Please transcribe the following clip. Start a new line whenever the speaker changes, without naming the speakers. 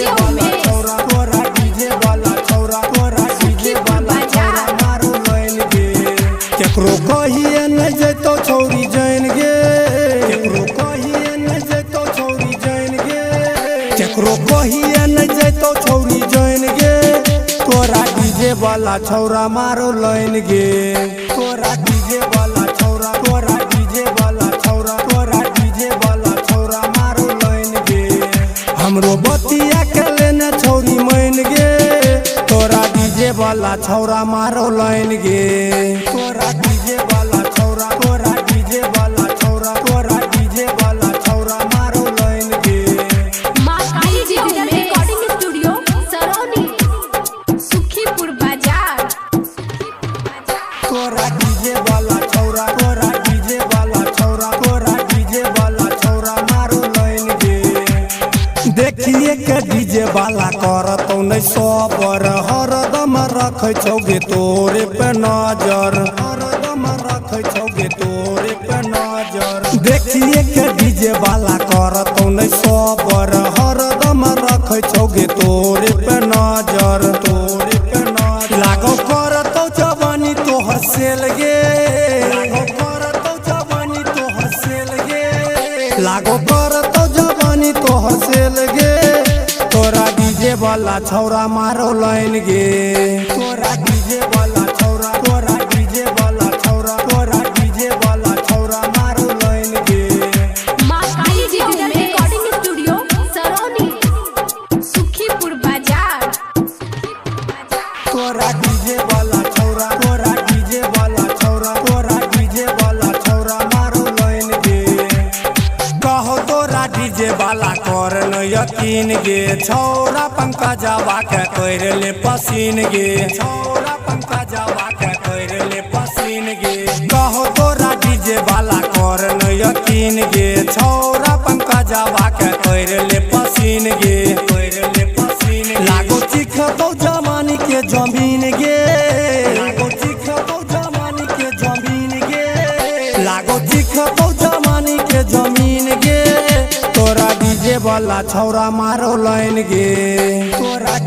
DJ वाला छौरा, तोरा डीजे वाला छौरा, तोरा डीजे वाला छौरा मारो लाइन गे। केकरो कहिए नै जैतो छौरी जान गे, केकरो कहिए नै जैतो छौरी जान गे, केकरो कहिए नै जैतो छौरी जान गे। तोरा डीजे वाला छौरा मारो लाइन गे, तोरा डीजे वाला छौरा, तोरा डीजे वाला छौरा, तोरा डीजे वाला छौरा मारो लाइन गे। हमरो बतिया के लेने छौरी मान गे, तोरा डीजे वाला छौरा मारो लाइन गे, तोरा डीजे वाला छौरा, तोरा डीजे वाला छौरा, तोरा डीजे वाला छौरा मारो लाइन गे।
माँ काली digital recording studio Sarauni, Sukhipur बाजार।
तोरा डीजे वाला छौरा, तोरा डीजे वाला छौरा, तोरा डीजे वाला छौरा मारो लाइन गे। देखिए के डीजे वाला करतौ नै सबर, हरदम रखै छौ गे तोरे पे नजर, हरदम रखै छौ गे तोरे पे नजर। देखिए के डीजे वाला करतौ नै सबर, हरदम रखै छौ गे तोरे पे नजर, तोरे पे नजर। लागो करतौ जवानी तोहर सेल गे, लागो करतौ जवानी तोहर सेल गे, लागो करतौ जवानी तोहर सेल गे। तोरा डीजे वाला छौरा मारो लाइन गे, तोरा डीजे वाला छौरा, तोरा डीजे वाला छौरा, तोरा डीजे वाला छौरा मारो लाइन गे।
माँ काली digital recording studio Sarauni, Sukhipur बाजार।
तोरा डीजे वाला छौरा, तोरा डीजे वाला छौरा, तोरा डीजे वाला छौरा मारो लाइन गे। कहो तोरा डीजे वाला कर न यकीन गे, छौरा पंकजवा के कर ले पसीन गे, छौरा पंकजवा के कर ले पसीन गे। कहो तोरा डीजे वाला कर न यकीन गे, छौरा पंकजवा के कर ले पसीन गे, कर ले पसीन। लागो चिखतौ जवानी के जमीन गे, लागो चिखतौ जवानी के जमीन गे, लागो चिखतौ जवानी के जमीन गे। तोरा डीजे वाला छौरा मारो लाइन गे, तोरा